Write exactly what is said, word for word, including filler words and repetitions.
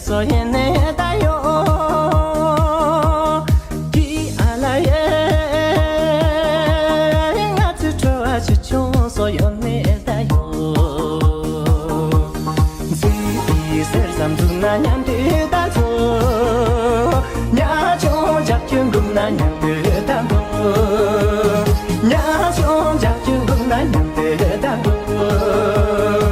སོ་ཡེ་ནེ་ད་ཡོ། ཀི་ཨ་ལ་ཡེ། ང་ཚོའི་བྲོ་བ་ཆེ་ཆུང་སོ་ཡོ་ནེ་ད་ཡོ། འཛིན་པའི་གསེར་ཟམ་འཛུགས་ན་མཉམ་དུ་ད་ཚོ། ཉ་ཆུང་ལྕགས་ཀྱུ་འགུགས་ན་མཉམ་དུ་ད་འགུགས། ཉ་ཆུང་ལྕགས་ཀྱུ་འགུགས་ན་མཉམ་དུ་ད་འགུགས།